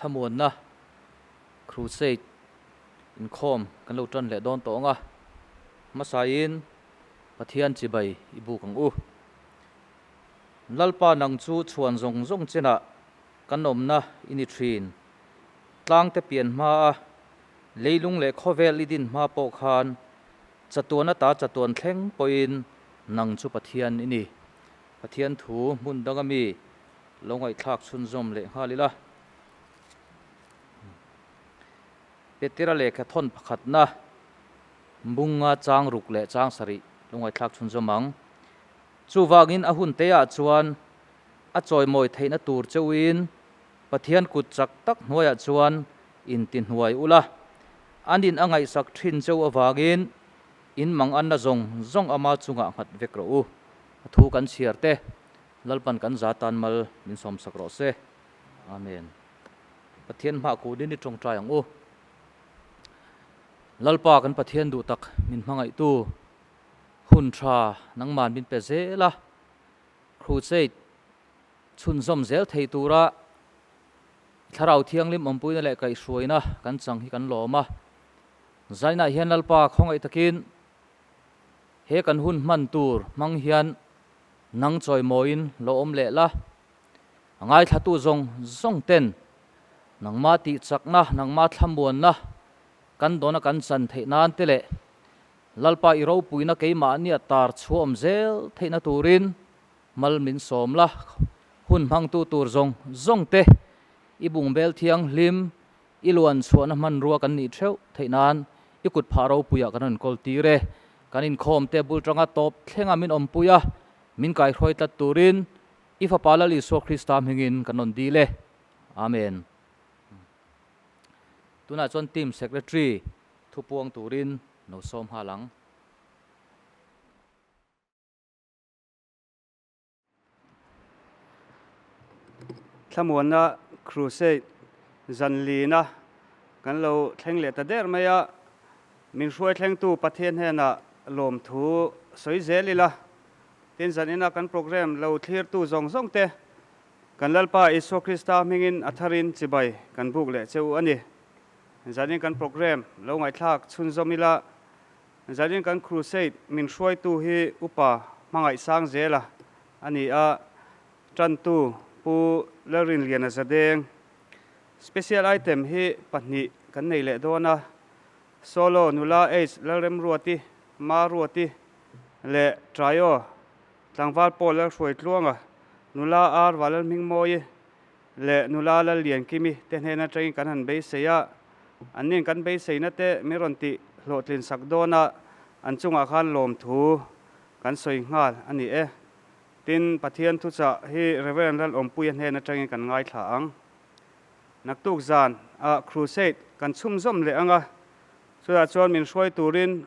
Thlamuanna Crusade inkhawm kan lo tan leh dawn tawh ang a, hmasain Pathian chibai i buk ang u. Lalpa nang chu chhuan zawng zawng chenah kan awmna i ni thin. Tlangte pian hma a, leilung leh khawvel i din hma pawh khan chatuan ata chatuan thleng pawhin nang chu Pathian i ni. Pathian thu hmun danga mi lo ngaihthlak chhunzawm leh nghal ila. Petera lehkha thawn pakhatna bunga chang ruk leh chang sarih lo ngaihthlak chhunzawm ang. Chuvangin a hun teah chuan a chawimawi theihna tur cheuhin Pathian kut chak tak hnuaiah chuan intihnuai ula, an in a ngaihsak thin cheu avangin in manganna zawng zawng ama chungah nghat vek rawh u. A thu kan chhiar te, Lalpan kan za tan mal min sawmsak rawh se. Amen. Pathian hmah kunin i tawngtai ang u. Lalpa kan Pathian duh tak min hmangaihtu hun tha nangman min pe zel a, Crusade chhunzawm zel thei tura Thlarau Thianghlim awmpuina leh kaihhruaina kan chang hi kan lawm a. Zainah hian Lalpa khawngaih takin he kan hun hman tur hmang hian nang chawimawiin lo awm leh la. A ngaithlatu zawng zawng ten nangmah tihchakna, nangmah thlamuanna kan dawna kan chan theih nan te leh Lalpa i ropuina keimahnia tar chhuah awm zel theihna turin Mal min sawm la, hun hmangtu tur zawng zawng te i bungbel thianghlim, i luan chhuahna hmanrua kan nih theuh theih nan i kut phah ropuiah kan rawn kawl tir e. Kan inkhawm te bul tanga tawp thlenga min awmpui a, min kaihruai tlat turin i Fapa Lal Isua Krista hmingin kan rawn dil e. Amen. Tunah chuan Team Secretary thupuang turin lo sawm nghal ang. Thlamuanna Crusade zan lina kan lo thleng leh ta der mai a, min hruai thlengtu Pathian hnenah lawmthu sawi zel ila, tin zan ina kan program lo thlirtu zawng zawng te kan Lalpa Isua Krista hmingin a tharin chibai kan buk leh che u a ni. Zanin kan program lo ngaihthlak chhunzawm ila, Zanin kan crusade min hruaitu hi Upa Hmangaihsang Zela a ni a, tantu Pu Lalrinliana Zadeng. Special item hi pahnih kan nei leh dawn a, Solo nula H Lalremruati, Maruati leh Trio tlangval Paul Lalhruaitluanga, nula R Valalhmingmawii leh nula Lalliankimi te hnen atangin kan han beisei a, anni'n kan beiseina te min rawn tih hlawhtlin sak dawn a, an chungah khan lawmthu kan sawi nghal a ni e. Tin, Pathian thuchah hi Reverend Lalawmpuia hnen atangin kan ngaithla ang. Naktuk zan ah Crusade kan chhumzawm leh ang a, chutah chuan min hruai turin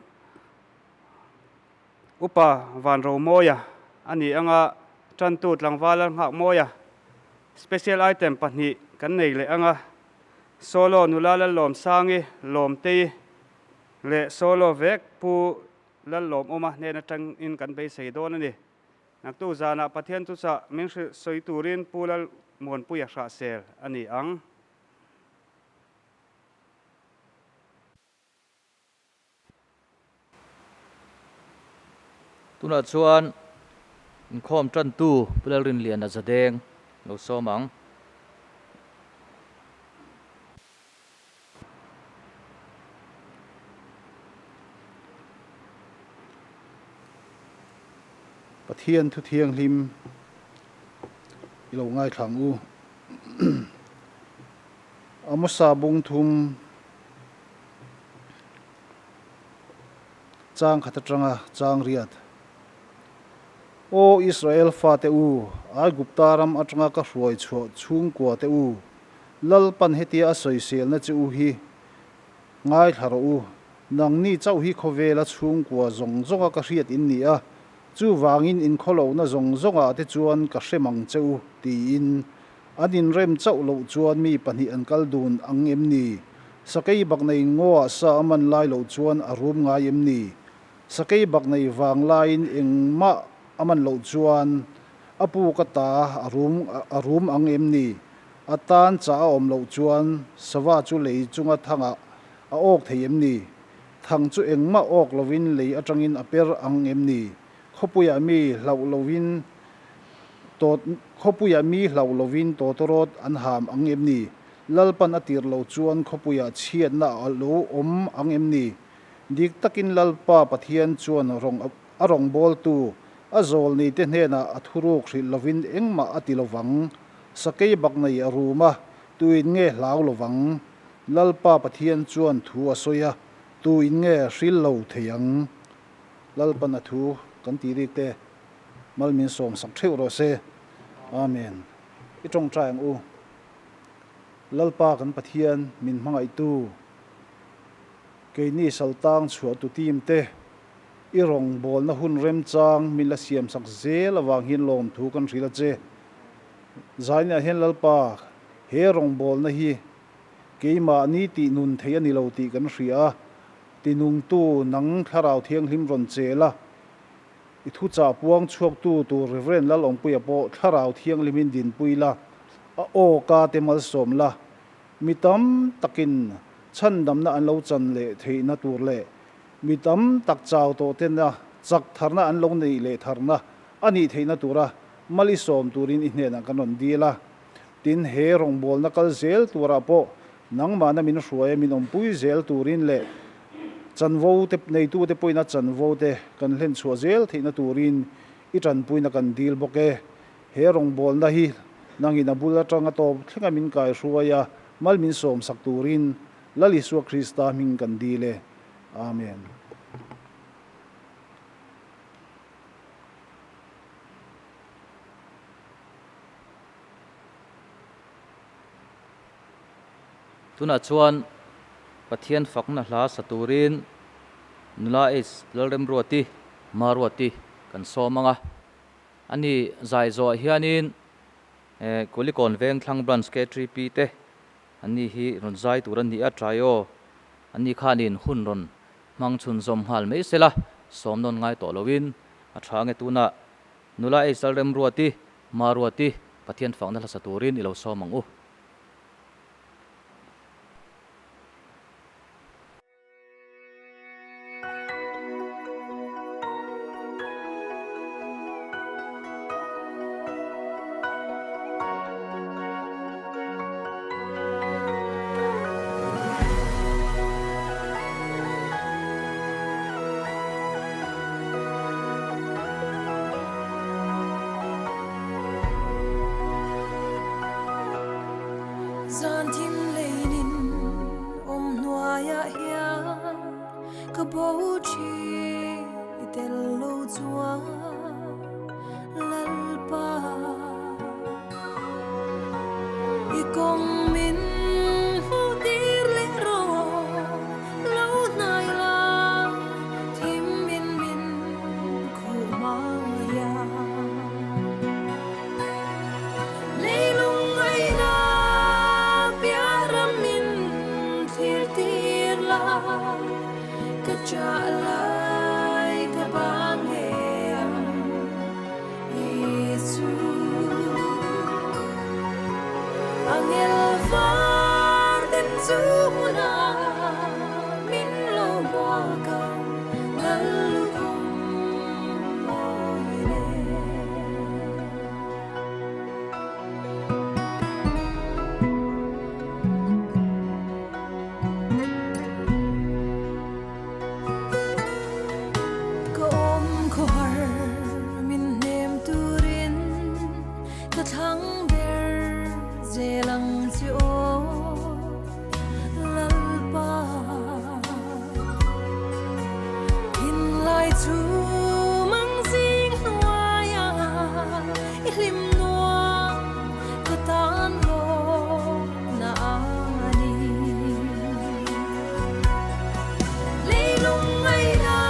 Upa Vanromawia a ni ang a, tantu tlangval Lalnghakmawia Special item pahnih kan nei leh ang a, Solo nula Lallawmsangi Lawmtei leh Solo vek Pu Lallawmawma hnen atangin kan beisei dawn a ni. Naktu zanah Pathian chuchah min hrilh sawi turin Pu Lalmuanpuia hrahsel a ni ang. Tunah chuan inkhawm tantu Pu Lalrinliana Zadeng lo sawm ang. Pathian thu thianghlim i lo ngaithla ang u. Amosa bung thum. Chang khat atanga chang riat. Aw Israel fate u, Aigupta ram atanga ka hruai chhuah chhungkua te u, Lalpan hetia a sawiselna che u hi ngaithla rawh u. Nangni chauh hi khawvela chhungkua zawng zawnga ka hriat in ni a, chuvangin inkhawlohna zawng zawngah te chuan ka hre mang che u, tiin An inrem chauh loh chuan mi pahnih an kal dun ang em ni? Sakei bak nei ngaw ah sa a man lai loh chuan a rum ngai em ni? Sakei bak nei vang laiin engmah a man loh chuan a pu ka ta a rum a rum ang em ni? A tan chah a awm loh chuan sava chu lei chunga thangah a awk thei em ni? Thang chu engmah awk lovin lei atangin a per ang em ni? Khawpuiah mi hlauh lovin tawt Khawpuiah mi hlauh lovin tawtawrawt an ham ang em ni? Lalpan a tirh loh chuan khawpuiah chhiatna a lo awm ang em ni? Dik takin Lalpa Pathian chuan rawng a rawngbawltu a zawlneite hnenah a thuruk hrilh lovin engmah a ti lovang. Sakei bak nei a rum a, tuin nge hlau lovang? Lalpa Pathian chuan thu a sawi a, tuin nge hril lo thei ang? Lalpan a thu kan tih rik te mal min sawm sak theuh rawh se. Amen. I tawngtai ang u. Lalpa kan Pathian min hmangaihtu, keini saltang chhuahtu team te i rawngbawlna hun remchang min la siam sak zel avang hian lawmthu kan hrilh a che. Zainiah hian Lalpa, he rawngbawlna hi keimahni tih nun thei a ni lo tih kan hria a, tinungtu nang Thlarau Thianghlim rawn chel a, i thuchah puang chhuaktu tur Rev. Lalawmpuia pawh Thlarau Thianghlimin dinpui la, a aw ka te malsawm la, mi tam takin chhandamna an lo chan leh theihna tur leh mi tam tak chau tawh tena chak tharna an lo neih leh tharna a nih theihna tura mal i sawm turin i hnenah kan rawn dil a. Tin, he rawngbawlna kal zel turah pawh nangmahna min hruai a, min awmpui zel turin leh chanvo te neitute pawhin a chanvo te kan hlen chhuah zel theihna turin i tanpuina kan dil bawk e. He rawngbawlna hi nangin a bul atanga tawp thlenga min kaihruai a, mal min sawmsak turin Lal Isua Krista hming kan dil e. Amen. Tunah chuan Pathian fakna hla sa turin Nula H Lalremruati, Maruati kan sawm ang a. Ani zai zawhah hianin Kulikawn Vengthlang Branch K3P te anni hi rawn zai tur an ni a, Trio anni khanin hun rawn hmang chhunzawm nghal mai sela, sawm nawn ngai tawh loin a tha ange tunah Nula H Lalremruati, Maruati, Pathian fakna hlasa turin i lo sawm ang u. Zan thim leinin awm hnuaiah hian ka bo thin i tel lo chuan Lalpa i kawng min hmuh tir leh rawh lo hnai la thim in min khuh hmai a. Leilung ngaihna piah ram min thlir tir la, ka chah lai ka bang ngei ang Isu. Angel var den chu hmunah min lo hmuak ang Lallukhum mawi nen. Ka awm khawhar min hnem turin ka thlang ber zel ang che aw Lalpa. Thinlai chu mang zing hnuaia i hlim nuam ka tan lawmna a ni. Leilung ngaihna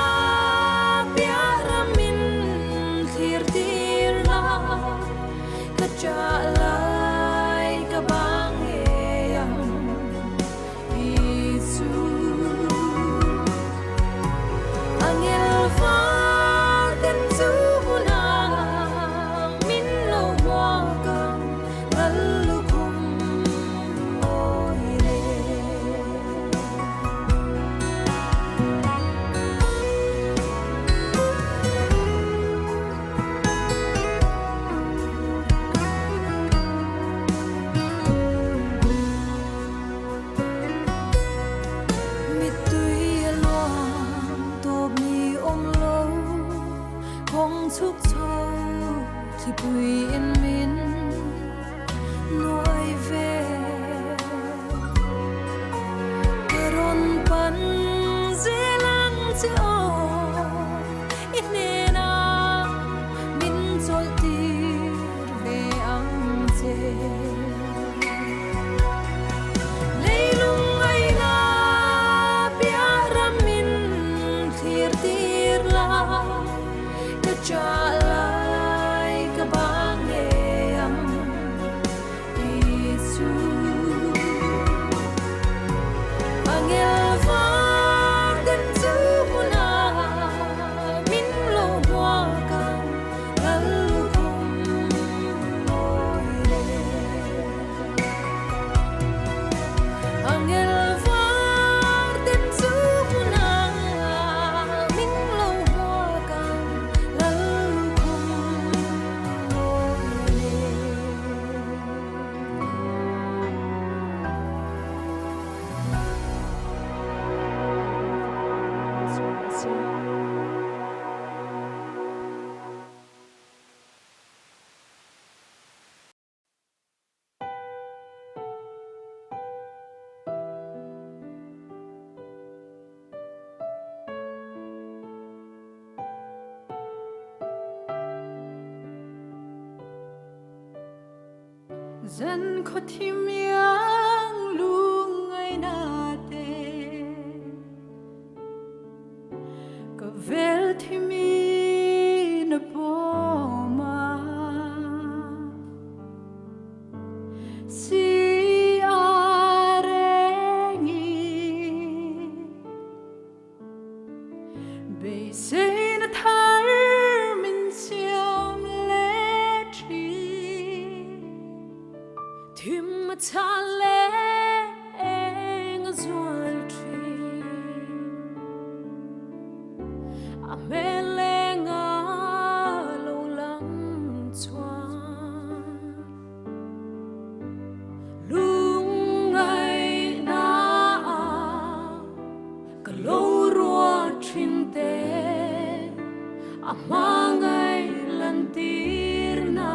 piah ramin thlir tir la, ka chah lai ka bang ngei ang i chu. Angel var. Thlipui in min nuai ve. Ka rawn pan zel ang che aw, i hnenah min chawlh tir ve ang che. Leilung ngaina piah ram min thlir tir la, ka chah lai ka bang ngei ang ti chu. Angel var den chu hmunah min lo hmuak ang lal lukhum mawi le. Angel var den chu hmunah min lo hmuak ang lal lukhum mawi le. Zan khaw thim iang lungngaina te ka vel thimi na pawma si a rengi beiseina thar min siam le thin. Thim a chan le eng a zual thin. A hmel leng a lo lang chuan lungngaihna ka lo ruat thin te a hmangaih lantirna.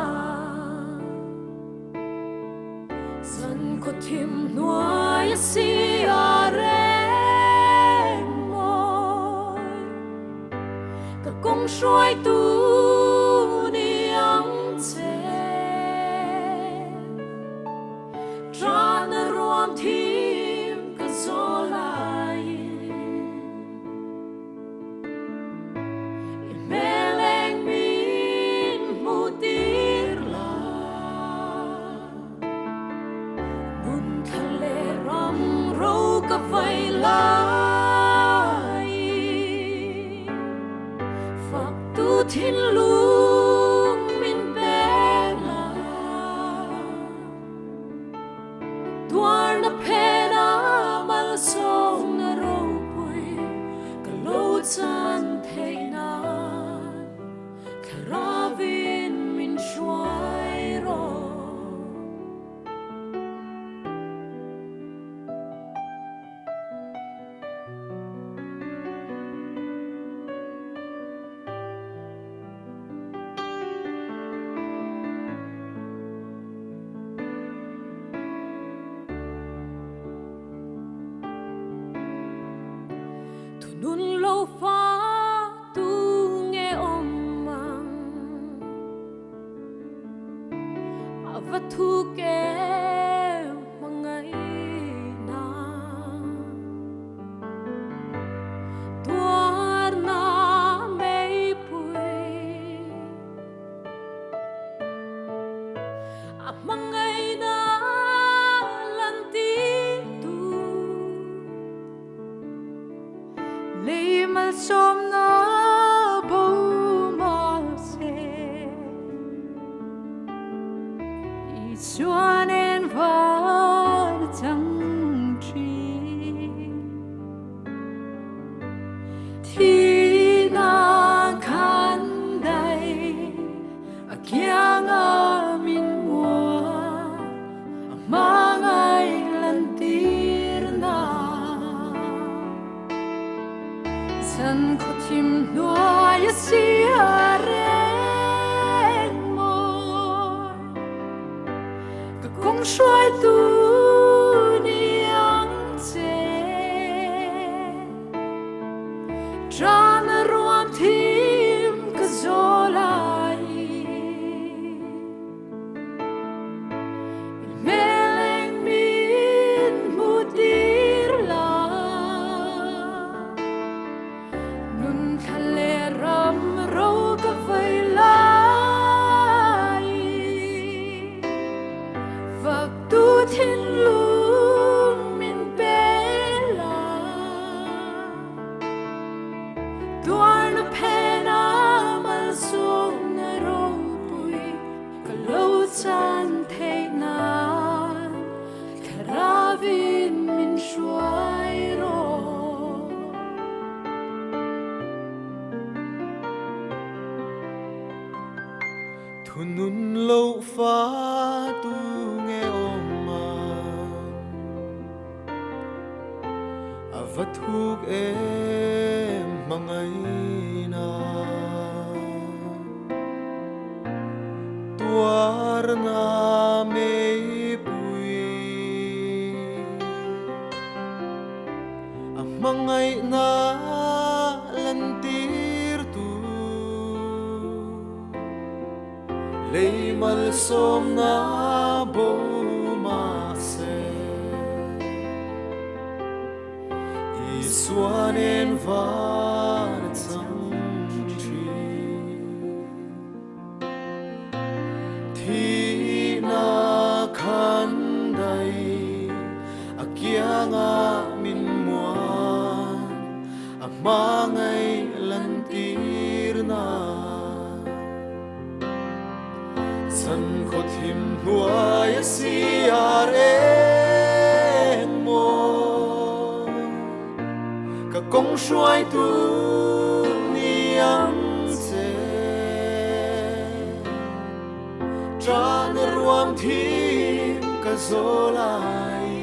Zan khaw thim hnuai a si a reng mawi ka kawng hruaitu ni ang che. Tana ruam thim ka zaw laiin i hmel eng min hmuh tir la. Nun thla leh ram ro ka vai laiin fak tu thinlung min pek la. Tuarna phena malsawmna ropui ka lo chan theih nan Thlarauin min hruai rawh. Thunun lo fa tu nge awm ang a va thu ke hmangaihna tuarna meipui a hmangaihna lantir tu. Lei malsawmna bo mahse Isuan en van chang thin. Thina khan dai a kianga min mua a hmangaih lantir na. Zan khaw thim hnuai a si a reng mawi. hruaitu ni ang che. Ṭana ruam thim ka zaw lai. I hmel eng min hmuh tir la. Nun thla leh ram ro ka vei lai. Fak tu thinlung min pe la. Tuarna phena malsawmna ropui ka lo chan theih nan Thlarauin min hruai rawh. Thunun loh fa tu nge awm ang? A va thuk em hmangaihna tuarna meipui a hmangaihna lantir tu lei malsawmna bo mahse Isua nen van a chang thin. Thihna khan dai a kianga min muan a hmangaih lantirna. Chan khaw thim hnuai a si a reng maw? Ka kawng hruaitu ni ang che. Ṭan a ruam thim ka zaw lai.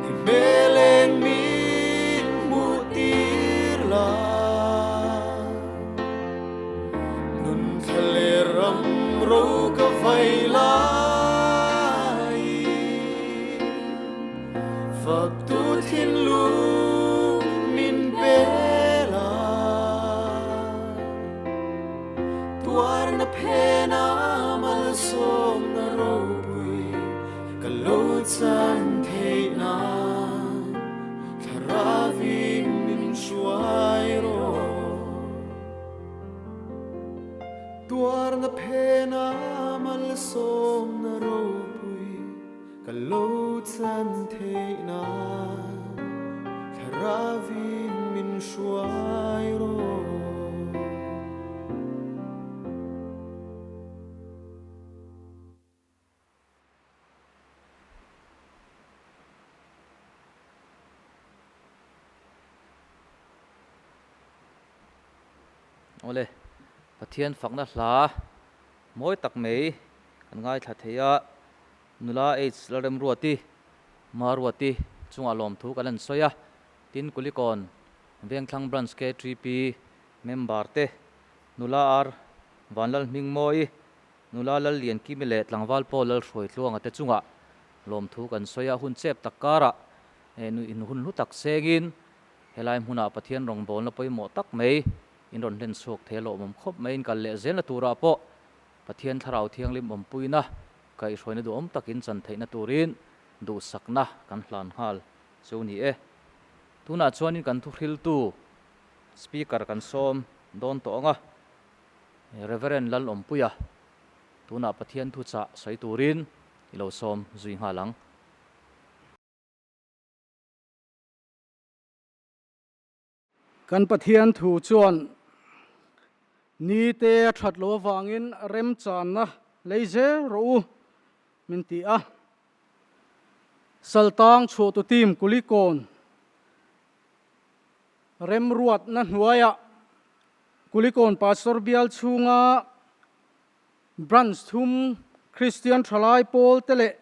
I hmel eng min hmuh tir la. Nun thla leh ram ro ka vai lai. Fak tu thinlung min pe la. Tuarna phena malsawmna ropui ka lo chan theih nan Thlarauin min hruai rawh. Tuarna phena malsawmna ropui ka lo chan theih nan Thlarauin min hruai rawh. Awle, Pathian fakna hla mawi tak mai kan ngaithla thei a, nula H Lalremruati, Maruati chungah lawmthu kan han sawi a, tin Kulikawn Vengthlang Branch KTP member te nula R Vanlalhmingmawi, Nula Lalliankimi leh tlangval pawh Lalhruaitluanga te chungah lawmthu kan sawi a, hun chep tak karah in hun hlu tak sengin helai hmunah Pathian rawngbawlna pawimawh tak mai in rawn hlen chhuak thei a lawmawm khawp mai. In kal leh zelna turah pawh Pathian Thlarau Thianghlim awmpuina kaihhruaina duhawm takin chan theihna turin duhsakna kan hlan nghal chu ni e. Tunah chuanin kan thuhriltu Speaker kan sawm dawn tawh ang a. Reverend Lalawmpuia, tunah Pathian thuchah sawi turin i lo sawm zui nghal ang. Kan Pathian thu chuan ni te a that lo avangin remchanna lei zel rawh u min ti a. Saltang chhuahtu team Kulikawn Remruatna hnuaiah Kulikawn Pastor bial chhunga Branch thum Kristian Thalai Pawl te leh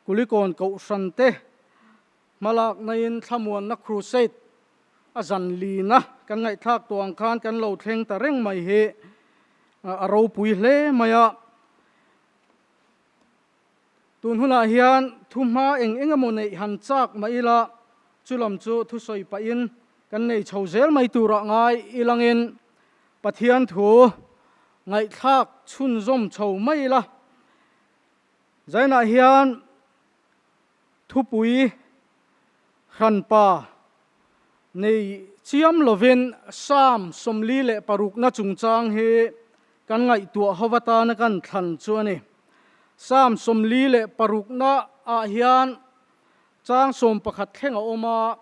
Kulikawn Kohhran te hmalaknain Thlamuanna Crusade a zan lina kan ngaihthlak tawh ang khan kan lo thleng ta reng mai hi a ropui hle mai a. Tun hunah hian thuhma eng eng emaw neih han chak mah ila, chulam chu thusawi pahin kan nei chho zel mai turah ngai ilangin Pathian thu ngaihthlak chhunzawm chho mai ila. Zainah hian thupui hranpa nei chiam lovin Psalm 46 na chungchang hi kan ngaihtuah ho atana kan thlan chu a ni. Psalm 46 na ah hian chang 11 thleng a awm a,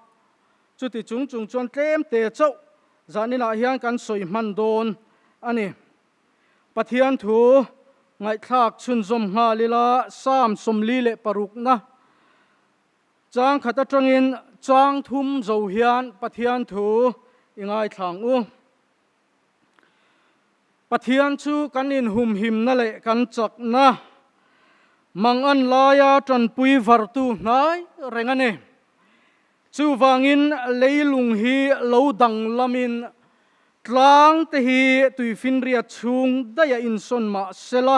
chuti chung chung chuan tlem te chauh zaninah hian kan sawi hman dawn a ni. Pathian thu ngaihthlak chhunzawm nghal ila Psalm 46 na chang khat atangin chang thum zo hian Pathian thu i ngaithlang u. Pathian chu kan inhumhimna leh kan chakna mangan laia tanpui vartu hnai reng a ni. Chuvangin leilung hi lo danglamin tlang te hi tuifinriat chhung daih a insawn mah sela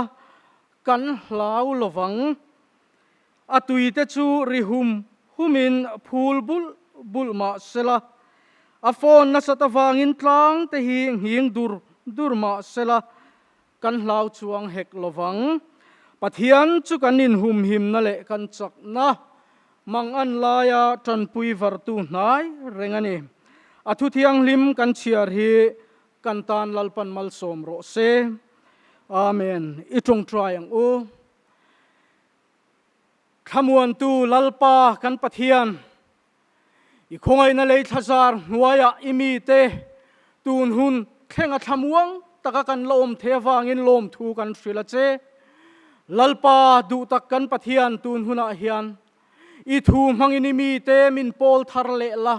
kan hlau lovang. A tui te chu ri hum humin phul bulh bulh mah sela, a phone nasat avangin tlang te hi nghing dur dur mah sela, kan hlau chuang hek lovang. Pathian chu kan inhumhimna leh kan chakna mangan laia tanpui vartu hnai reng a ni. A thu thianghlim kan chhiar hi kan tan Lalpan malsawm rawh se. Amen. I tawngtai ang u. Thlamuantu Lalpa kan Pathian, i khawngaihna lei thlazar hnuaiah i mite tun hun thlenga thlamuang taka kan la awm thei avangin lawmthu kan hrilh a che. Lalpa duhtak kan Pathian tun hunah hian i thu hmangin i mite min pawl thar leh la,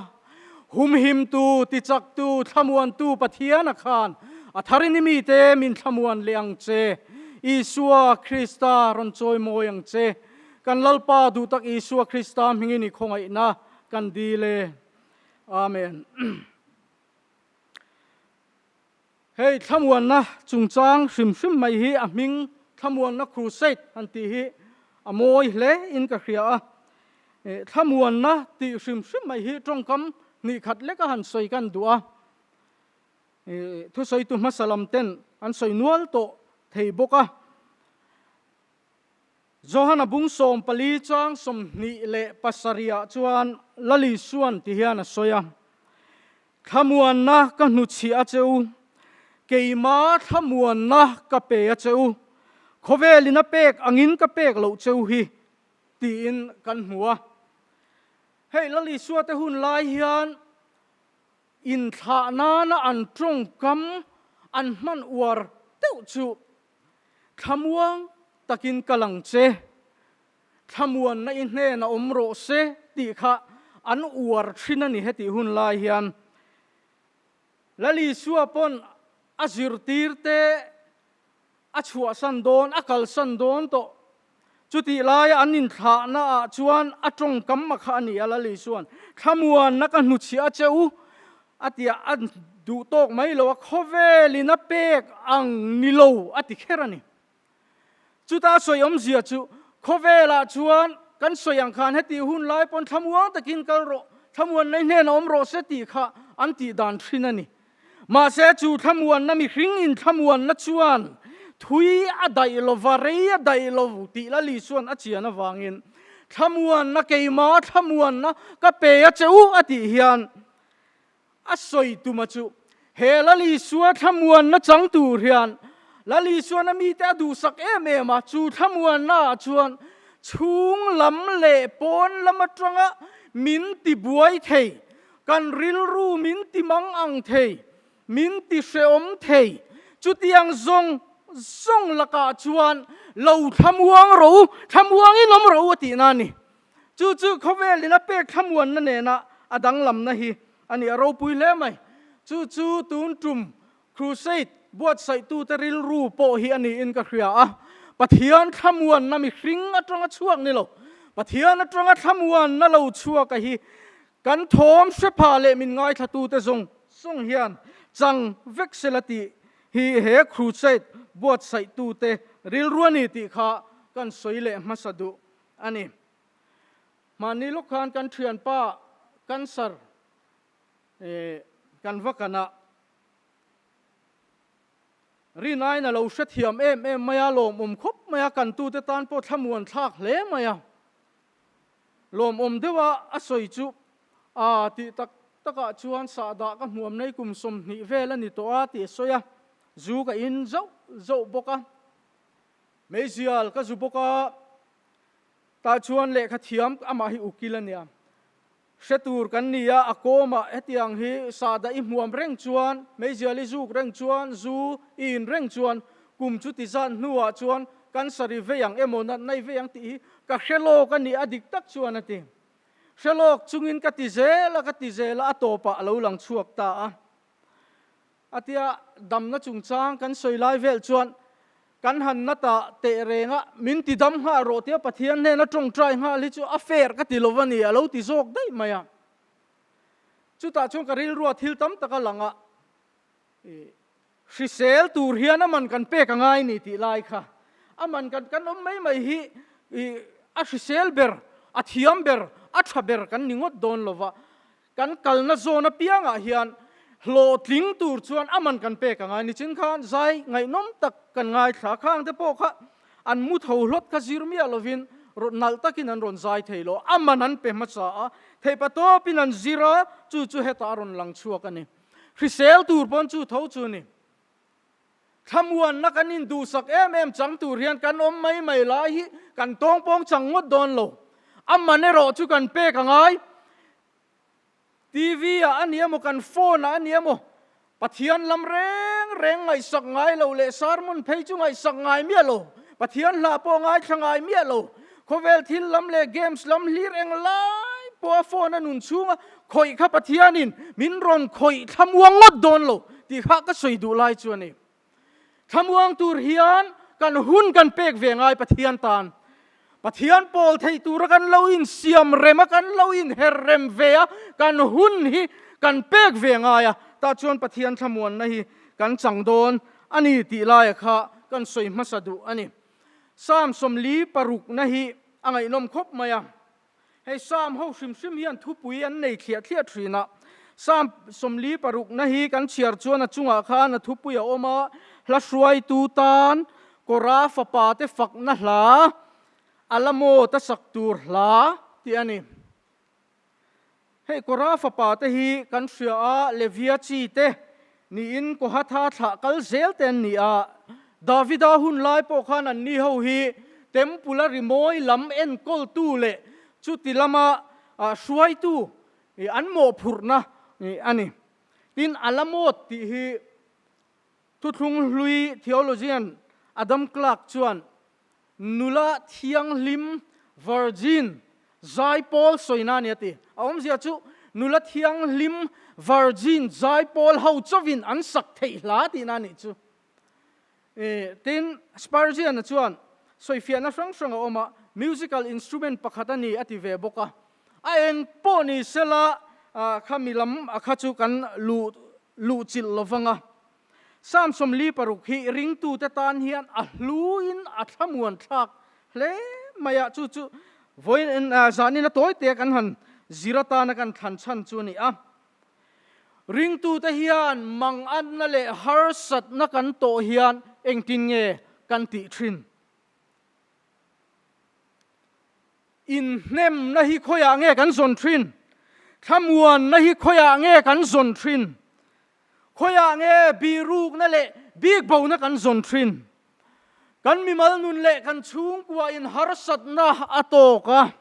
humhimtu, tichaktu, thlamuantu Pathian a khan a tharin i mite min thlamuan leh ang che. Isua Krista rawn chawi mawi ang che. Kan Lalpa duhtak Isua Krista hmingin i khawngaihna kan dil e. Amen. Hei thlamuanna chungchang hrim hrim mai hi a hming Thlamuanna Crusade han tih hi a mawi hle in ka hria a. Thlamuanna tih hrim hrim mai hi tawngkam hnih khat leka han sawi kan duh a. Thusawitu hmasa lam ten an sawi nual tawh thei bawk a. Johana bung 14 chang 27 ah chuan Lali Suan ti hian a sawi a, Thlamuanna ka hnuchhiah a che u, keima thlamuanna ka pe a che u, khawvelin a pek angin ka pek loh che u hi, tiin kan hmu a. Hei Lali Sua te hun lai hian Inthlah nana an tawngkam an hman uar deuh chu thlamuang takin ka lang che, thlamuanna i hnena awm rawh se tih kha an uar thin a ni hetih hun lai hian. Lal Isua pawn a zirtirte A chhuahsan dawn, a kalsan dawn tawh. Chutih laia an inthlahna ah chuan a tawngkam a kha a ni a, Lali chuan, Thlamuanna ka hnuchhiah a che u, a ti a, a duh tawk mai lo a, khawvelin a pek ang ni lo, a ti kher a ni. Chuta a sawi awmzia chu, khawvelah chuan kan sawi ang khan heti hun lai pawn thlamuang takin kal rawh, thlamuanna i hnenah awm rawh se tih kha an tih dan thin a ni. Mahse, chu thlamuanna mihring in thlamuanna chuan thui a daih lova, rei a daih lo tih Lali chuan a chian avangin thlamuanna keima thlamuanna ka pe a che u a tih hian a sawi tuma chu he Lali Sua thlamuanna chang tur hian Lali chuan a mite a duhsak em em a, chu thlamuanna ah chuan chhung lam leh pawn lam atanga min tibuai thei Kan rilru min ti mang ang thei, min ti hrehawm thei. Chutiang zawng zawng lakah chuan lo thlamuang rawh u, thlamuangin awm rawh u a tihna a ni. Chu chu khawvelin a pek thlamuanna nena a danglamna hi a ni, a ropui hle mai. Chu chu tun tum Crusade buatsaihtute rilru pawh hi a niin ka hria a, Pathian thlamuanna mihring atanga chhuak ni lo, Pathian atanga thlamuanna lo chhuak a hi kan thawm hrepha leh min ngaithlatute zawng zawng hian chang vek sela tih hi he Crusade buatsaihtute rilru a ni tih kha kan sawi leh hmasa duh. a ni. Mahni lawk khan kan thianpa cancer kan va kan a, Rinain a lo hrethiam em em mai a, lawmawm khawp mai a, kantute tan pawh thlamuan thlak hle mai a. Lawmawm deuha a sawi chu, Aa tih tak takah chuan sahdah ka hmuam nei kum 20 vel a ni tawh a tih a sawi a, zu ka in zauh zauh bawk a, meizial ka zu bawk a, tah chuan lehkha thiam amah hi ukil a nia. Hre tur kan ni a, a kawmah hetiang hi sahdah i hmuam reng chuan, meizial i zuk reng chuan, zu i in reng chuan kum chu ti zat hnuah chuan cancer i vei ang emaw natna i vei ang tih hi ka hre lawk a ni a dik tak chuan a ti. Hre lawk chungin ka ti zel a, ka ti zel a, a tawpah a lo lang chhuak ta a. A tia damna chungchang kan sawi lai vel chuan kan han na ta teh reng a, min ti dam nghal rawh tia Pathian hnena tawngtai nghal hi chu a fair ka ti lo a ni, a lo ti zawk daih mai a. Chutah chuan ka rilrua thil tam tak a lang a, hrisel tur hian a man kan pek a ngai ni tih lai kha, a man kan kan awm mai mai hi a hrisel ber, a thiam ber, a tha ber kan ni ngawt dawn lo va, Kan kalna zawn apiangah hian hlawhtling tur chuan a man kan pek ang a, nichin khan zai ngaihnawm tak kan ngaithla. Khang te pawh kha an mu tho hlawt kha zir miah lovin rawn nalh takin an rawn zai thei lo. A man an pe hmasa a, theihpa tawpin an zir a, chu chu hetah a rawn lang chhuak a ni. Hrisel tur pawn chu tho chu a ni. Thlamuanna kan induhsak em em chang tur hian kan awm mai mai lai hi kan tawngpawng chang ngawt dawn lo. A man erawh chu kan pek a ngai. TV ah a ni emaw kan phone ah a ni emaw Pathian lam reng reng ngaihsak ngai lo leh sermon phei chu ngaihsak ngai miah lo, Pathian hla pawh ngaithla ngai miah lo, khawvel thil lam leh games lam hlir eng lai pawh a phone a nun chhunga khawih kha Pathianin min rawn khawih thlamuang ngawt dawn lo tih kha ka sawi duh lai chu a ni. Thlamuang tur hian kan hun kan pek ve ngai Pathian tan. Pathian pawl theih tura kan lo insiam rem a, kan lo inher rem ve a, kan hun hi kan pek ve ngai a, tah chuan Pathian thlamuanna hi kan chang dawn a ni tih laia kha kan sawi hmasa duh a ni. Psalm 46 na hi a ngaihnawm khawp mai a. Hei Psalm ho hrim hrim hian thupui an nei thliah thliah thin a. Psalm 46 na hi kan chhiar chuan a chungah khan a thupui a awm a, hla hruaitu tan Kora fapa te fakna hla, Alamawta sak tur hla tih a ni. Hei Kora fapa te hi kan hria a, Levia chi te niin Kohatha thlah kal zel te an ni a. Davida hun lai pawh khan anni ho hi Temple a rimawi lam enkawltu leh chuti lama hruaitu an mawhphurhna a ni. Tin, Alamot tih hi Thuthlung hlui theologian Adam Clarke chuan nula thianghlim, virgin, zaipawl sawina a ni a ti. A awmzia chu nula thianghlim, virgin, zaipawl ho chauhin an sak theih hla tihna a nih chu. Tin, Spurgeon-a chuan sawifiahna hrang hrang a awm a, musical instrument pakhat a ni a ti ve bawk a. A eng pawh ni sela khami lam a kha chu kan luh luhchilh lo vang a. Psalm 46 hi ringtute tan hian a hluin a thlamuan thlak hle mai a, chu chu vawiin zanin a tawitea kan han zir atana kan thlan chhan chu a ni a. Ringtute hian manganna leh harsatna kan tawh hian engtin nge kan tih thin? Inhnemna hi khawiah nge kan zawn thin? Thlamuanna hi khawiah nge kan zawn thin? Khawiah nge bihrukna leh bikbona kan zawn thin? Kan mimal nun leh kan chhungkua in harsatna a tawk a.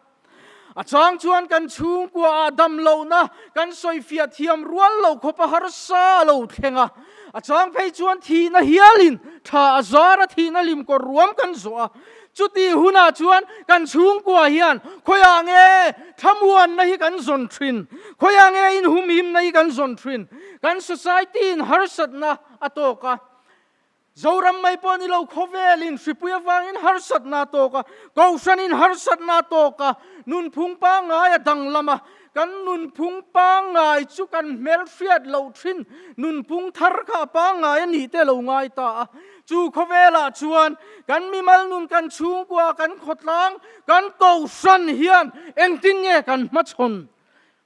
A chang chuan kan chhungkua ah damlohna kan sawifiah thiam rual lo khawp a harsa a lo thleng a. A chang phei chuan thihna hialin tha a zar a thihna limkawr ruam kan zawh a. Chuti hunah chuan kan chhungkua hian khawiah nge thlamuanna hi kan zawn thin? Khawiah nge inhumhimna hi kan zawn thin? Kan society in harsatna a tawk a. Zoram mai pawh ni lo khawvelin hripui avangin harsatna a tawk a, Kohhranin harsatna a tawk a, nunphung pangngai a danglam a. Kan nunphung pangngai chu kan hmelhriat loh thin nunphung thar kha a pangngai a nih te lo ngai ta a. Chu khawvelah chuan kan mimal nun, kan chhungkua, kan khawtlang, kan kohhran hian engtin nge kan hmachhawn?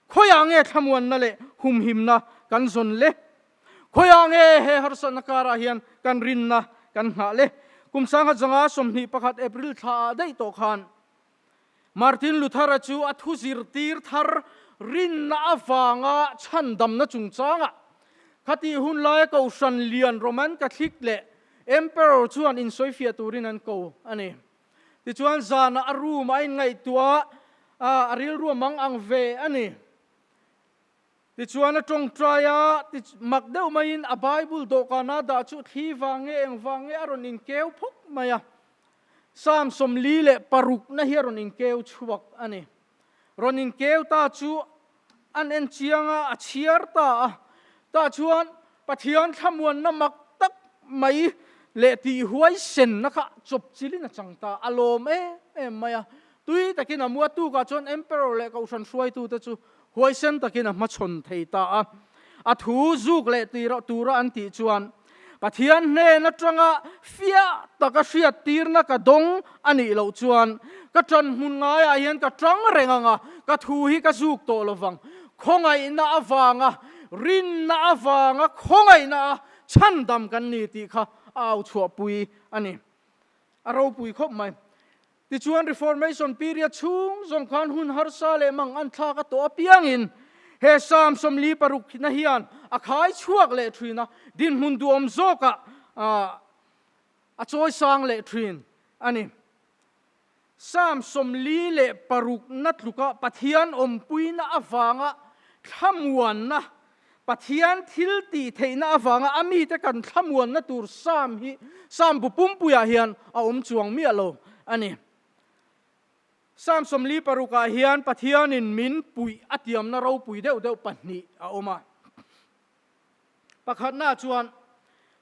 Khawiah nge thlamuanna leh humhimna kan zawn le? Khawiah nge he harsatna karah hian kan rinna kan nghah le? Kum 1921 April thla ah daih tawh khan Martin Luther-a chu a thu zirtir thar rinna avanga chhandamna chungchangah khatih hun laia Kohhran lian Roman Catholic leh Emperor chuan insawifiah turin an ko a ni. Tichuan zanah a room a inngaihtuah a, a rilru a mang ang ve a ni. Tichuan a tawngtai a, mak deuh maiin a Bible dawhkana dah chu thli vang nge eng vang nge a rawn inkeu phawk mai a. Psalm 46 na hi a rawn inkeu chhuak a ni. Rawn inkeu ta chu an en chiang a, a chhiar ta a. Tah chuan Pathian thlamuanna mak tak mai leh tih huaisenna kha chawpchilhin a chang ta, a lawm em em mai a. Tui takin a mua tukah chuan Emperor leh Kohhran hruaitute chu huaisen takin a hmachhawn thei ta a. A thu zuk leh tura an tih chuan Pathian hnen atanga fiah taka hriattirna ka dawng a nih loh chuan ka ṭan hmun ngaiah hian ka ṭang reng ang a, ka thu hi ka zuk tawh lo vang. Khawngaihna avanga, rinna avanga khawngaihna a chhandam kan ni tih kha a au chhuahpui a ni. A ropui khawp mai. Tichuan Reformation period chhung zawng khan hun harsa leh mang an thlak a tawh apiangin he Psalm 46 na hian a khai chhuak leh thin a, dinhmun duhawm zawkah a chawi sang leh thin a ni. Psalm 46 na tluka Pathian awmpuina avanga thlamuanna, Pathian thil tih theihna avanga a mite kan thlamuanna tur Psalm hi Psalm bu pumpuiah hian a awm chuang miah lo a ni. Psalm 46 ah hian Pathianin min puih a tiamna ropui deuh deuh pahnih a awm a. Pakhatna chuan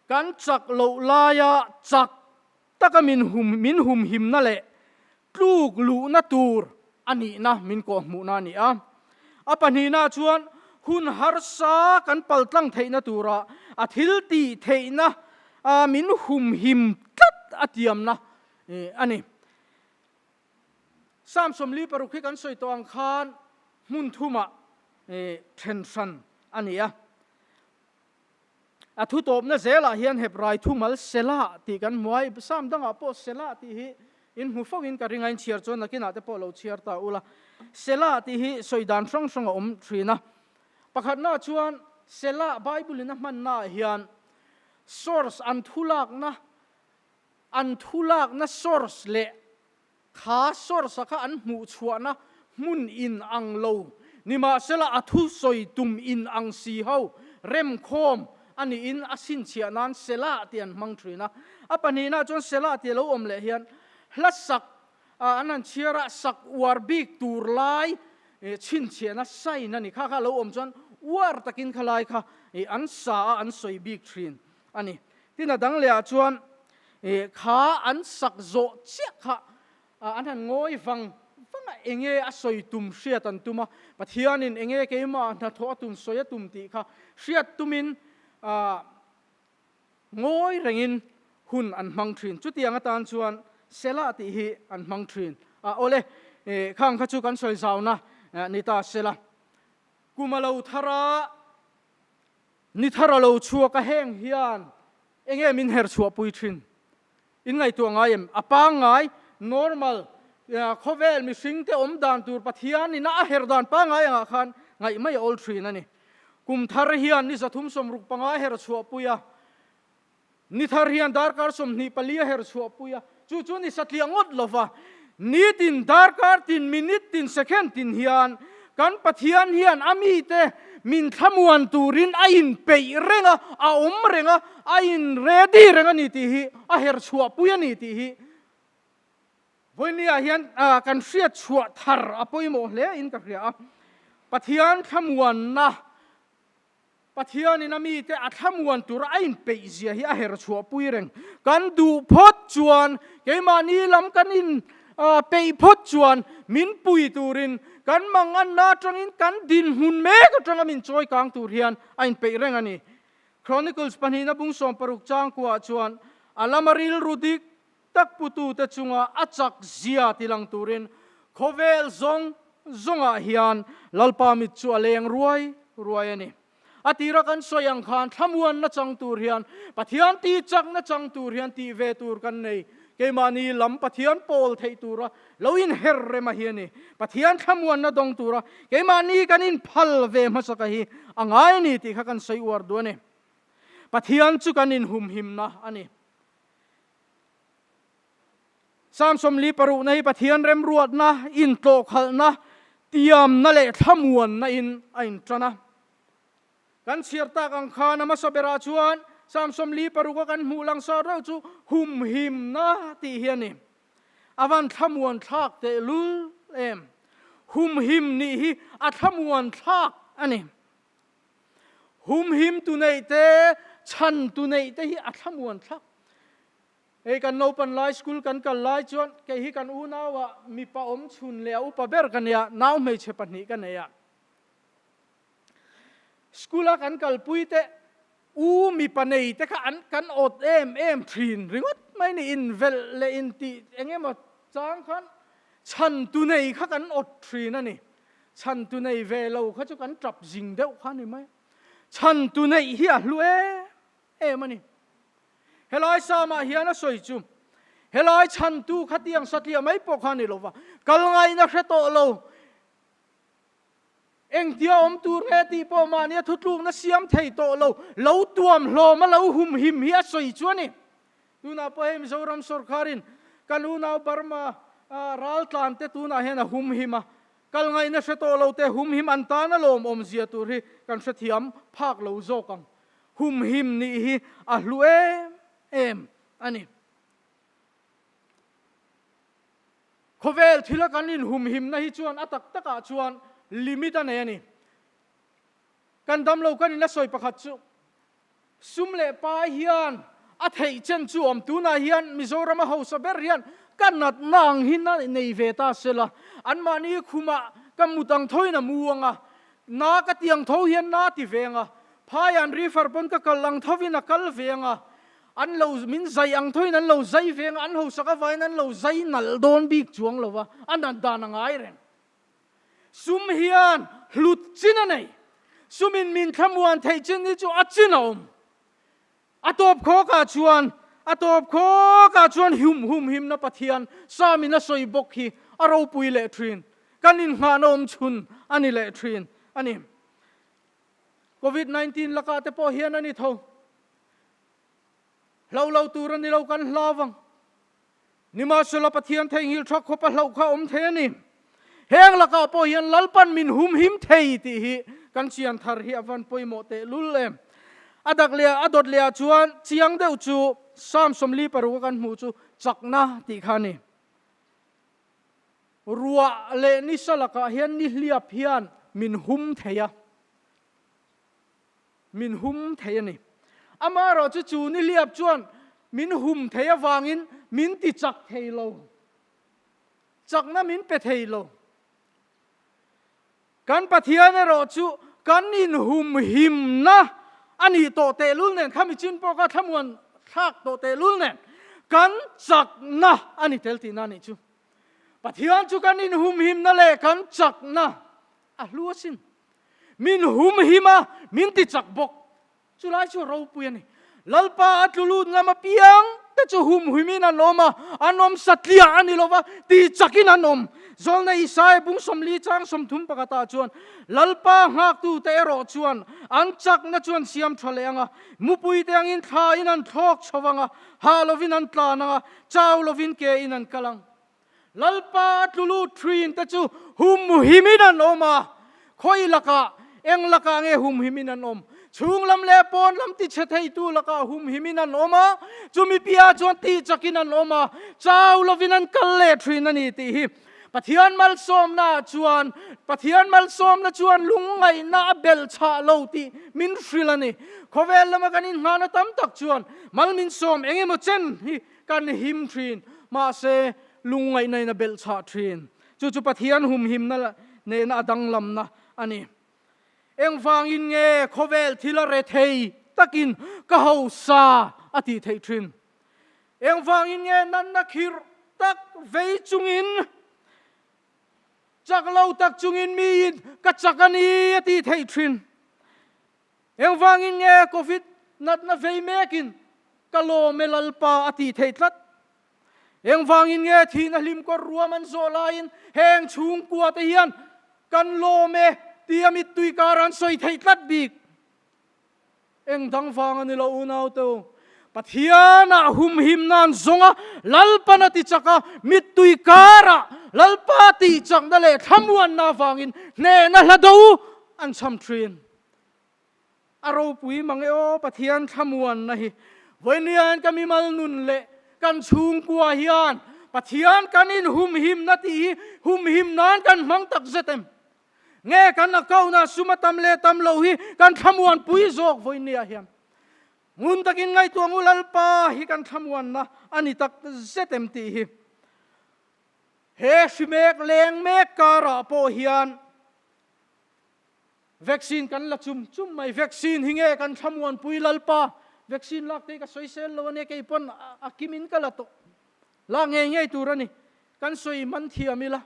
kan chak loh laia chak taka min hum min humhimna leh tluk luhna tur a nihna min kawhhmuhna a ni a. A pahnihna chuan hun harsa kan paltlang theihna tura a thil tih theihna min humhim tlat a tiamna a ni. Psalm 46 hi kan sawi tawh ang khan hmun thumah then hran a ni a. A thutawpna zelah hian Hebrai thumal Selah tih kan hmu a, Psalm dangah pawh Selah tih hi in hmu fo in ka ring a, in chhiar chuan nakinah te pawh lo chhiar ta ula. Selah tih hi sawi dan hrang hrang a awm thin a. Pakhatna chuan Selah Bible in a hmannaah hian source an thulakna an thulakna source leh Kha source-a kha an hmuh chhuahna hmun in ang lo, nimahsela a thusawi tum in ang si ho remkhawm a niin a chhinchhiah nan Selah tih an hmang thin a. A pahnihna chuan Selah tih a lo awm leh hian hla sak an han chhiar a, sak uar bik tur lai chhinchhiahna sign a ni. Kha kha a lo awm chuan uar takin kha lai kha an sa a, an sawi bik thin a ni. Tin a dang lehah chuan kha an sak zawh chiah kha an han ngawi vang vang a, enge a sawi tum hriat an tum a, Pathianin enge keimah hnathawh a tum sawi a tum tih kha hriat tumin ngawi rengin hun an hmang thin. Chutiang atan chuan Selah tih hi an hmang thin a, awle khang kha chu kan sawi zauna ni ta sela. Kum a lo thar a. Ni thar a lo chhuak a heng hian enge min her chhuahpui thin? In ngaihtuah ngai em? A pangngai, normal, khawvel mihring te awm dan tur Pathian ina a her dan pangngai angah khan ngaih mai a awl thin a ni. Kum thar hian ni 365 a her chhuahpui a, Ni thar hian darkar 24 a her chhuahpui a, chu chu ni satliah ngawt lo va, nitin, darkar tin, minute tin, second tin hian kan Pathian hian a mite min thlamuan turin a inpeih reng a, a awm reng a, a in ready reng a ni tih hi, a her chhuahpui a ni tih hi Vawinia hian kan hriat chhuah thar a pawimawh hle in ka hria a, Pathian thlamuanna Pathianin a mite a thlamuan tura a inpeih zia hi a her chhuahpui reng. Kan duh phawt chuan, keimahni lam kan in peih phawt chuan min pui turin, Kan manganna atangin kan dinhmun mek atanga min chawi kang tur hian a inpeih reng a ni. Chronicles pahnihna bung 60 changkuah chuan a lama rilru dik tak putute chunga a chak zia ti lang turin khawvel zawng zawngah hian Lalpa mit chu a leng ruai ruai a ni. A tira kan sawi ang khan thlamuanna chang tur hian Pathian tih chakna chang tur hian tih ve tur kan nei. Keimahni lam Pathian pawl theih tura lo inher rem a hi a ni. Pathian thlamuanna dawng tura keimahni kan inphal ve hmasaka hi a ngai a ni tih kha kan sawi uar duh a ni. Pathian chu kan inhumhimna a ni. Psalm 46 hi Pathian remruatna, intlawhkhalhna, tiamna leh thlamuanna in a intan a. Kan chhiar tak ang khan a hmasa berah chuan Psalm 46 a kan hmuh langsar reuh chu humhimna tih hi a ni. A van thlamuan thlak tehlul em! Humhim nih hi a thlamuan thlak a ni. Humhim tu neih te, chhan tu neih te hi a thlamuan thlak. Hei kan naupan lai school kan kal lai chuan kei hi kan unau ah mipa awm chhun leh a upa ber ka nia, nau hmeichhe pahnih ka nei a. School a kan kalpui te u mipa nei te kha an kan awt em em thin ringawt mai ni, invelh leh intih eng emaw chang khan chhan tu nei kha kan awt thin a ni. Chhan tu nei ve lo kha chu kan tap zing deuh kha ni mai. Chhan tu neih hi a hlu em em a ni. Helai Samah hian a sawi chu, helai chhantu khatiang satliah mai pawh kha a ni lo va, kal ngaihna hre tawh lo, engtia awm tur nge tih pawh mahnia thutlukna siam thei tawh lo, lo tuam hlawm a lo humhim hi a sawi chu a ni. Tunah pawh hei Mizoram sawrkharin kan unau Burma raltlan te tunah hian a humhim a, kal ngaihna hre tawh lo te humhim an tan a lawmawm zia tur hi kan hrethiam phak lo zawk ang. Humhim nih hi a hlu em em a ni. Khawvel thila kan inhumhimna hi chuan a tak takah chuan limit a nei a ni. Kan damlo kan in a sawi pakhat chu sum leh pai hian a theih chen chu awm. Tunah hian Mizoram a hausa ber hian ka natna ang hi na nei ve ta sela, anmahni khumah ka mut ang thoin a mu ang a, na ka ti ang tho hian na ti ve ang a, Phai an river pawn ka kal ang thovin a kal ve ang a, an lo min zai ang thoin an lo zai ve ang a, an hausak avain an lo zai nalh dawn bik chuang lo va, a nat dan a ngai reng. Sum hian hlut chin a nei. Sumin min thlamuan theih chin hi chu a chin a awm. A tawp khawkah chuan, a tawp khawkah chuan hum hum himna Pathian Samin a sawi bawk hi a ropui leh thin. Kan innghahna awm chhun a ni leh thin a ni. Covid 19 lakah te pawh hian a ni tho. Hlo lo tur a ni lo kan hlau vang. Nimahsela Pathian theihnghilh tha khawp a hlauh kha awm thei a ni. Heng lakah pawh hian Lalpan min humhim thei tih hi kan chian thar hi a van pawimawh teh lul em. A dak leh a dawt leh ah chuan chiang deuh chu Psalm 46 a kan hmuh chu chakna tih kha a ni. Ruah leh nisa lakah hian nihliap hian min hum thei a, min hum thei a ni. Amaherawh chu chu nihliap chuan min hum thei avangin min ti chak thei lo, chakna min pe thei lo. Kan Pathian erawh chu kan inhumhimna a nih tawh tehlul nen, khami chin pawh kha thlamuan thlak tawh tehlul nen, kan chakna a ni tel tihna a nih chu. Pathian chu kan inhumhimna leh kan chakna a hlu asin. Min humhim a, min ti chak bawk. Chulai chu ropui a ni. Lalpa a tlu lut ngam apiang te chu humhuimin an awm a, an awm satliah a ni lo va, ti chakin an awm. Zawlna Isaia bung 40 chang 30 pakhatah chuan, Lalpa nghaktute erawh chuan an chakna chu an siam tha leh ang a, mupuite angin thlain an thlawk chho vang a, hah lovin an tlan ang a, chau lovin ke in an kal ang. Lalpa a tlu lut thin te chu humhimin an awm a, khawi lakah, eng lakah nge humhimin an awm? Chhung lam leh pawn lam ti chhe theitu lakah humhimin an awm a, chumi piah chuan tih chakin an awm a, chau lovin an kal leh thin a ni tih hi Pathian malsawmna chuan Pathian malsawmna chuan lungngaihna a belh chhah lo tih min hrilh a ni. Khawvel lama kan inhnana tam tak chuan mal min sawm eng emaw chen hi Kan him thin, mahse lungngaihna in a belh chhah thin. Chu chu Pathian humhimna nena a danglamna a ni. Engvangin nge khawvel thil a rethei takin ka hausa a tih theih thin? Engvangin nge natna khirh tak vei chungin, chak lo tak chungin miin ka chak a ni a tih theih thin? Engvangin nge Covid natna vei mekin ka lawm e Lalpa a tih theih tlat? Engvangin nge thihna hlim kawr ruam an zawh laiin heng chhungkua te hian kan lawm e tia mittui kar an sawi theih tlat bik? Eng dang vang a ni lo unau te u. Pathianah humhim nan zawnga Lalpan a ti chak a, mittui karah Lalpa tih chakna leh thlamuanna avangin hnehna hla do an cham thin. A ropui mang e aw Pathian thlamuanna hi. Vawiin ka mimal nun leh kan chhungkua hian Pathian kan inhumhimna tih hi humhim nan kan hmang tak zet em? Nge kan account-ah sum a tam leh tam loh hi kan thlamuanpui zawk vawiinniah hian? Ngun takin ngaihtuah ngu Lalpa hi kan thlamuanna a ni tak zet em tih hi. He hri mek leng mek karah pawh hian Vaccine kan la chum chum mai, vaccine hi nge kan thlamuanpui Lalpa, vaccine lak te hi ka sawi sel lo ania kei pawn a kim in ka la tawh, lak ngei ngei tur a ni, kan sawi man thiam ila,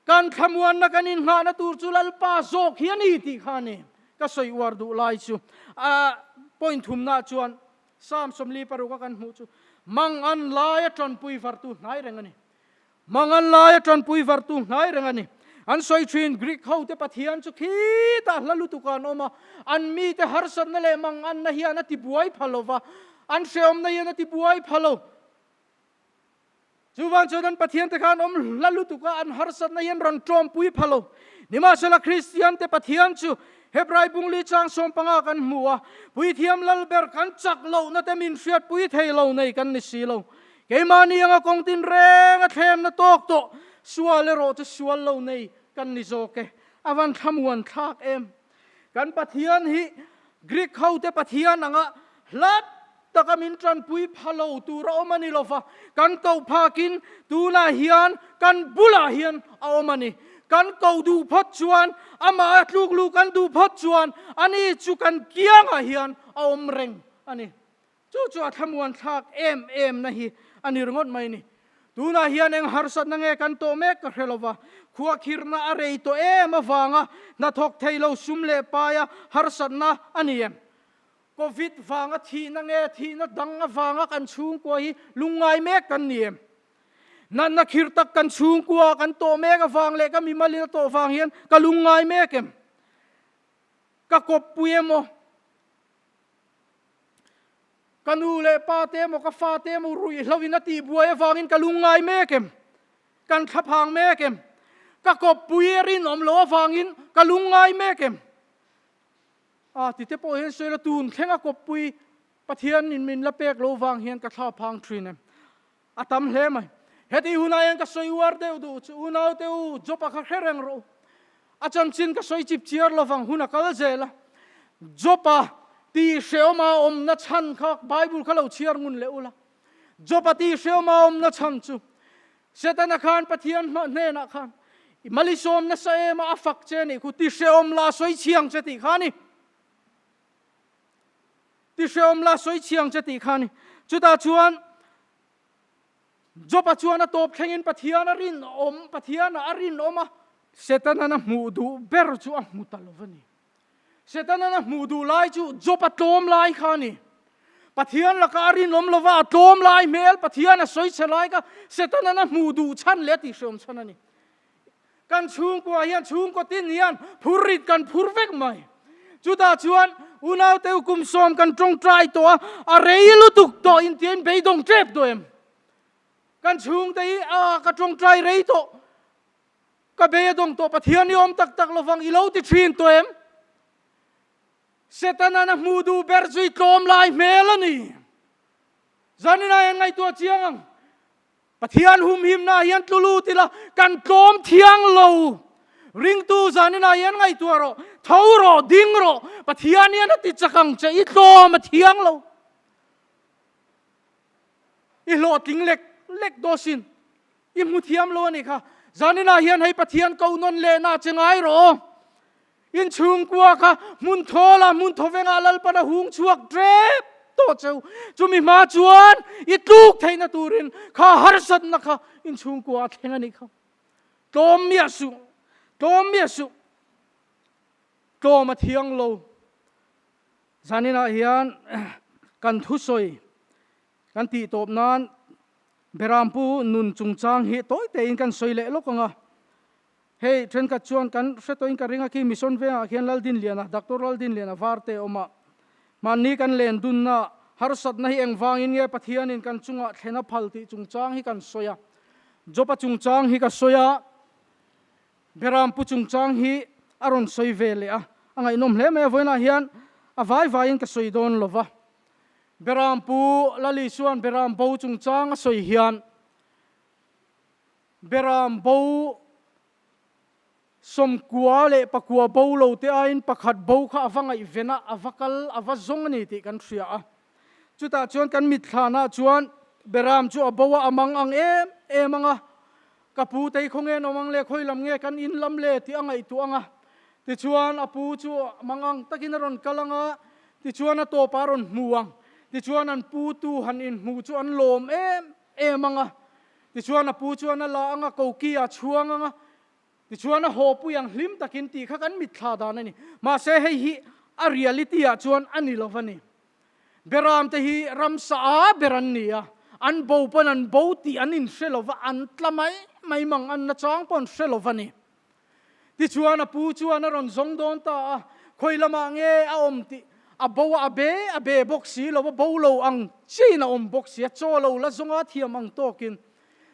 kan thlamuanna kan inghahna tur chu Lalpa zawk hi a ni tih kha a ni, ka sawi uar duh lai chu a point thumna chuan Psalm 46 a kan hmuh chu mangan laia tanpui vartu hnai reng a ni. Mangan laia tanpui vartu hnai reng a ni. An sawi thin Greek hote Pathian chu khitah hla lutukah an awm a, an mite harsatna leh manganna hian a tibuai pha lo va, an hrehawmna hian a tibuai pha lo. Chuvang chuan an Pathian te kha an awm hla lutuk a, an harsatna hian rawn tawmpui pha lo. Nimahsela Kristiante Pathian chu Hebrai bungli chang 15 kan hmu a, Puithiam Lalber kan chak lohna te min hriatpui thei lo nei kan ni si lo. Keimahni anga kawng tin reng a thlemna tawk tawh sual erawh chu sual lo nei kan ni zawk e. A van thlamuan thlak em? Kan Pathian hi Greek hote Pathian anga hlat taka min tanpui pha lo tur a awm a ni lova, kan koh phakin tunah hian kan bulah hian a awm a ni. Kan koh duh phawt chuan, amah a tluk luh kan duh phawt chuan ani chu kan kiangah hian a awm reng a ni. Chu chu a thlamuan thlak em em na hi a ni ringawt mai ni. Tunah hian eng harsatna nge kan tawh mek ka hre lo va, khuahkhirhna a rei tawh em avanga hnathawk thei lo sum leh paia harsatna a ni em? Covid vanga thihna nge thihna dang avanga kan chhungkua hi lungngai mek kan ni em? Natna khirh tak kan chhungkua kan tawh mek avang leh ka mimalin a tawh vang hian ka lungngai mek em? Ka kawppui emaw? Ka nu leh pa te emaw ka fa te emaw ruihhlo in a tihbuai avangin ka lungngai mek em? Kan thlaphang mek em? Ka kawppui a rinawm loh avangin ka lungngai mek em? A ti te pawh hian sawi la tun thleng a kawppui Pathian in min la pek loh vang hian ka thlaphang thin em? A tam hle mai. Heti hunah hian ka sawi uar deuh duh chu unaute u Job-a kha hre reng rawh u. A chanchin ka sawi chip chiar lovang hun a kal zel a. Job-a tih hrehawma awmna chhan kha Bible kha lo chhiar ngun leh ula. Job-a tih hrehawma awmna chhan chu Setana khan Pathian hnenah khan i malisawm nasa em a, a fak che nih khu ti hrehawm la sawi chhiang che tih kha a ni. Ti hrehawm la sawi chhiang che tih kha a ni. Chutah chuan Job-a chuan a tawp thlengin Pathian a rinawm, Pathianah a rinawm a. Setanan a hmuh duh ber chu a hmu ta lo va ni. Setanan a hmuh duh lai chu Job-a tlawm lai kha a ni. Pathian lakah a rinawm lo va, a tlawm lai hmel Pathian a sawi chhe lai kha Setanan a hmuh duh chhan leh a tihhrehawm chhan a ni. Kan chhungkua hian chhungkaw tin hian phur rit kan phur vek mai. Chutah chuan unaute u kum sawm kan tawngtai tawh a, a rei lutuk tawh intiain beidawng tep tawh em? Kan chhungte hi a ka tawngtai rei tawh, ka bei a dawng tawh Pathian i awm tak tak lovang i lo ti thin tawh em? Setanan a hmuh duh ber chu i tlawm lai hmel a ni. Zaninah hian ngaihtuah chiang ang. Pathian humhimna hian tlu lut ila kan tlawm thiang lo. Ringtu zaninah hian ngaihtuah rawh, tho rawh, ding rawh, Pathian hian a ti chak ang che, i tlawm a thiang lo. I hlawhtling lek lek daw sin, i hmu thiam lo a nih kha. Zaninah hian hei Pathian ko nawn lehna che ngai rawh aw. In chhungkua kha hmun thawla hmun thawvengah Lalpan a hung chhuak tep tawh cheu. Chumi hma chuan i tluk theihna turin kha harsatna kha in chhungkua a thleng a nih kha. Tlawm miah suh, tlawm miah suh. Tlawm a thiang lo. Zaninah hian kan thusawi kan tih tawp nan Berampu nun chungchang hi tawi tein kan sawi leh lawk ang a. Hei thenkhat chuan kan hre tawhin ka ring a khi Mission vengah khian Laldinliana, Doctor Laldinliana var te a awm a. Mahni kan len dunna harsatna hi engvangin nge Pathianin kan chungah thlen a phal tih chungchang hi kan sawi a. Job-a chungchang hi ka sawi a, Berampu chungchang hi a rawn sawi ve leh a, a ngaihnawm hle mai a, vawiinah hian a vai vaiin ka sawi dawn lo va. Berampu Lali chuan Beram bo chungchang a sawi hian Beram bo 98 leh bo lo te aiin pakhat bo kha a va ngaihven a, a va kal, a va zawng a ni tih kan hria a. Chutah chuan kan mitthlanah chuan Beram chu a bo a, a mang ang em em ang a, ka pu tei khaw nge an awm ang le, khawi lam nge kan in lam le tih a ngaihtuah ang a. Tichuan a pu chu mang ang takin a rawn kal ang a, tichuan a tawpah a rawn hmu ang. Tichuan an pu tu han inhmu chu an lawm em em ang a. Tichuan a pu chuan a la ang a, koki a chhuang ang a, tichuan a haw pui ang hlim takin tih kha kan mitthla dan a ni. Mahse hei hi a reality ah chuan a ni lo va ni. Beram te hi ramsa a ber an ni a, an bo pawn an bo tih an inhre lo va, an tla mai mai mang an nachang pawh an hre lo va ni. Tichuan a pu chuan a rawn zawng dawn ta a, khawi lamah nge a awm tih a bo a, a be a be bawk si lo, a bo lo ang chiin a awm bawk si, a chaw lo la zawnga thiam ang tawkin.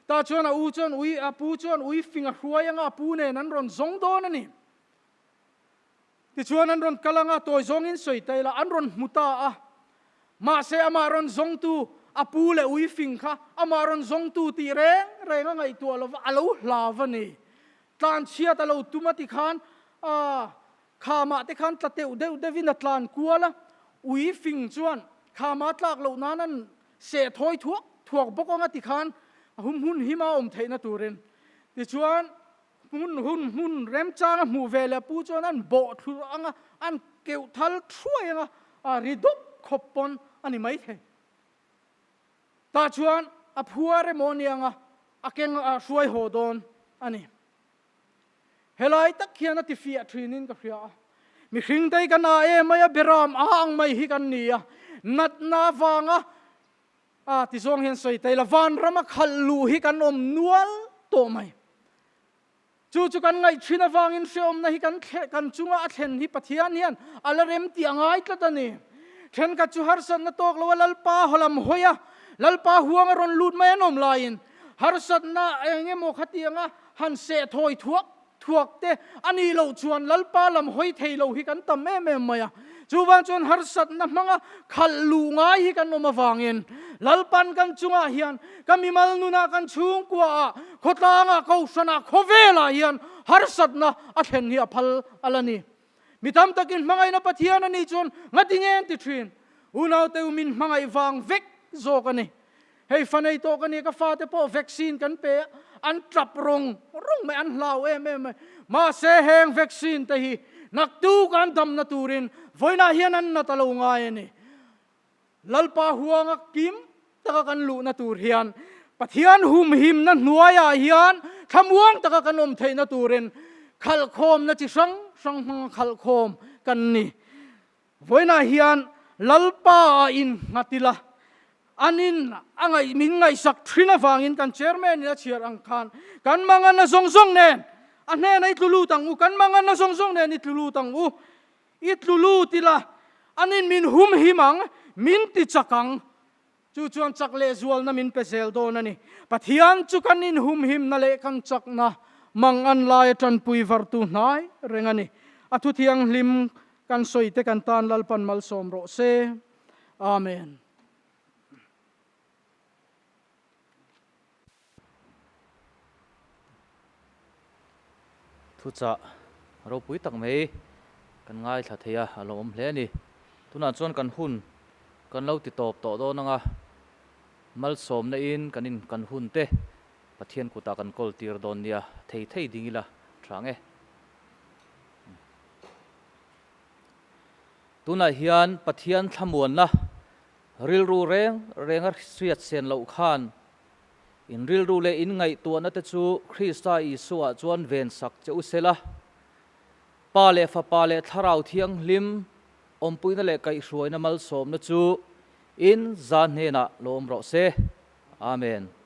Tah chuan a u chuan ui, a pu chuan ui fing a hruai anga a pu nen an rawn zawng dawn a ni. Tichuan an rawn kal anga tawi zawngin sawi ta ila, an rawn hmu ta a. Mahse amah rawn zawngtu a pu leh ui fing kha amah rawn zawngtu tih reng reng a ngaihtuah lova a lo hlau a ni. Tlanchhiat a lo tum a ti khan a khamah te khan tla teuh deuh deuhin a tlan kual a, ui fing chuan khama tlak loh nan an seh thawi thuak thuak bawk ang a ti khan a hum hun hima awm theihna turin. Tichuan hmun hun hmun remchang a hmuh ve leh pu chuan an bawh thlur ang a, an keuh thal thuai ang a, a ri dup khawp pawn a ni maithei. Tah chuan a phuar emaw a nia nga, a keng a hruai haw dawn a ni. Helai tak hian a tifiah thinin ka hria a. Mihring te hi kan a em mai a, beram a ang mai hi kan ni a. Natna avanga a tizawng hian sawi ta ila, vanrama khalh luh hi kan awm nual tawh mai. Chu chu kan ngaih thin avangin hrehawmna hi kan thleh kan chunga a thlen hi Pathian hian a la rem tih a ngai tlat a ni. Thenkhat chu harsatna tawk lo a Lalpa hawlam hawi a, Lalpa huang a rawn lut mai an awm laiin harsatna eng emaw khatianga han seh thawi thuak thuak te a nih loh chuan Lalpa lam hawi thei lo hi kan tam em em mai a. Chuvang chuan harsatna hmanga khalh luh ngai hi kan awm avangin Lalpan kan chungah hian ka mimal nunah kan chhungkuaah khawtlangah kohhranah khawvelah hian harsatna a thlen hi a phal a la ni. Mi tam takin hmangaihna Pathian a nih chuan ngati nge an ti thin? Unaute u min hmangaih vang vek zawk a ni. Hei fa nei tawh ka nia, ka fate pawh vaccine kan pe a, an tap rawng rawng mai, an hlau em em mai. Mahse heng vaccine te hi naktuk an damna turin vawiinah hian an nat a lo ngai a ni. Lalpa huanga kim taka kan luhna tur hian Pathian humhimna hnuaiah hian thlamuang taka kan awm theihna turin khalhkhawmna chi hrang hrang hmanga khalhkhawm kan ni. Vawiinah hian Lalpa a innghat ila, anin a ngaih min ngaihsak thin avangin kan chairman in a chhiar ang khan kan manganna zawng zawng nen a hnenah i tlu lut ang u, kan manganna zawng zawng nen i tlu lut ang u, i tlu lut ila, anin min humhim ang, min ti chak ang. Chu chuan chak leh zualna min pe zel dawn a ni. Pathian chu kan inhumhimna leh kan chakna mang an laia tanpui vartu hnai reng a ni. A thu thianghlim kan sawi te kan tan Lalpan malsawm rawh se. Amen. Thuchah ropui tak mai kan ngaithla thei a, a lo awm hle a ni. Tunah chuan kan hun kan lo ti tawp tawh dawn ang a, malsawmna in kan in kan hun te. Pathian kutah kan kawl tir dawn nia, thei thei ding ila tha ang e. Tunah hian Pathian thlamuanna rilru reng renga hriat sen loh khan in rilru leh in ngaihtuahna te chu Krista Isua chuan ven sak che u sela, Pa leh Fapa leh Thlarau Thianghlim awmpuina leh kaihhruaina malsawmna chu in za hnenah lo awm rawh se. Amen.